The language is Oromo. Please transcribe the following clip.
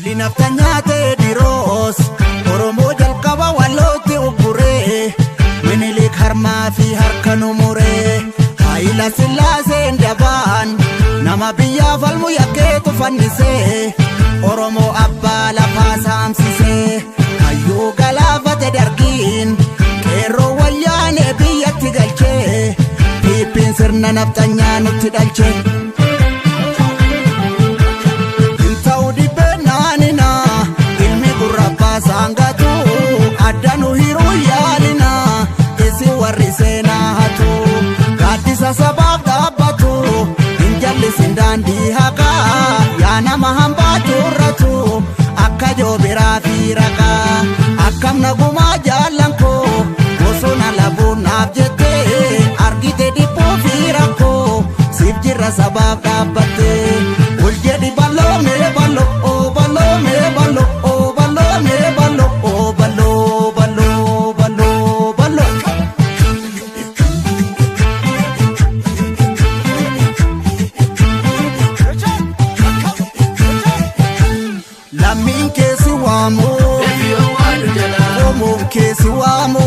Duulli naftanyaa ta'e diroos Oromoo jalqaba wallootti ugguree Minilik harmaa fi harka nu muree Hayila Sillaaseen dabaan nama biyyaa falmu yakkeetu fannisee Oromoo abbaa lafaa saamsisee hayyuu galaafate dargiin qeerroo wayyaanee biyyatti galchee piippiin sirna naftanyaa nutti dhalche. Hin ta'u dhibbeen naanina ilmi gurra saangatu adda nu hiruu yaalina isin warri seenaa hatu gaaddisa sabaaf dhaabbatu hin jallisin daandii haqaa yaa nama hambaa turratu akka joobiraa fi raqaa akkam nagumaa jaallan koo bosona labuun naaf jettee argite dhiphuu fi rakkoo siif jirra sabaaf dhaabbattee ol jedhi balloomee balloo balloomee balloo balloomee balloo balloo balloo balloo balloo. Lammiin keessi waamu. Qomoon keessi waamu.